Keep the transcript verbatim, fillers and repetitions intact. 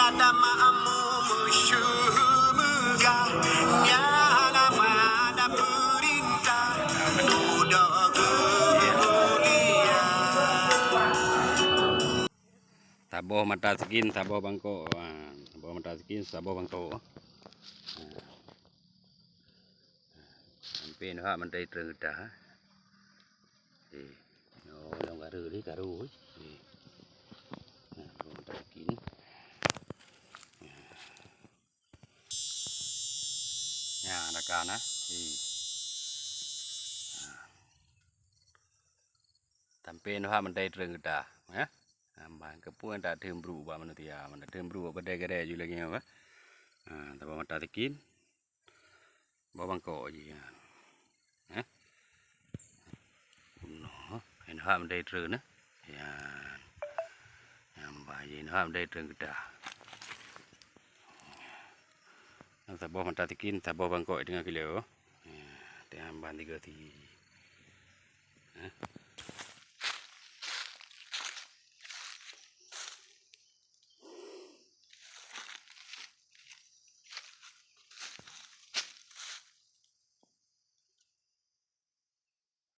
Ada makmum syurga, nyang hana pada peurintah, mudah geulia. Saboh mata sikin, saboh bangkok. Ha, saboh mata sikin, saboh bangkok. Ha. Sampoe neuhak mantong treun geudah, ha. Eh, nyoe lôn garu ni, garu, eh. Nah, lôn takin. Nah, dah kan, ha. Eh. Nah. Sampoe neuhak mantong treun geudah, ya. Nah, ban keupeue tak tem bru bak manusia, mana tem bru bak badai gadai ju lagi, apa? Nah, tambah mata sikin. Bak bangkok jih nyan. Eh? Bunoe, nyan hak meudai treun, eh? Nyan. Nyan bah jih, nyan hak meudai treun geudah. Nyan saboh mata sikin, saboh bangkok teungoh kilée. Nyan, teuh ban tiga si. Eh?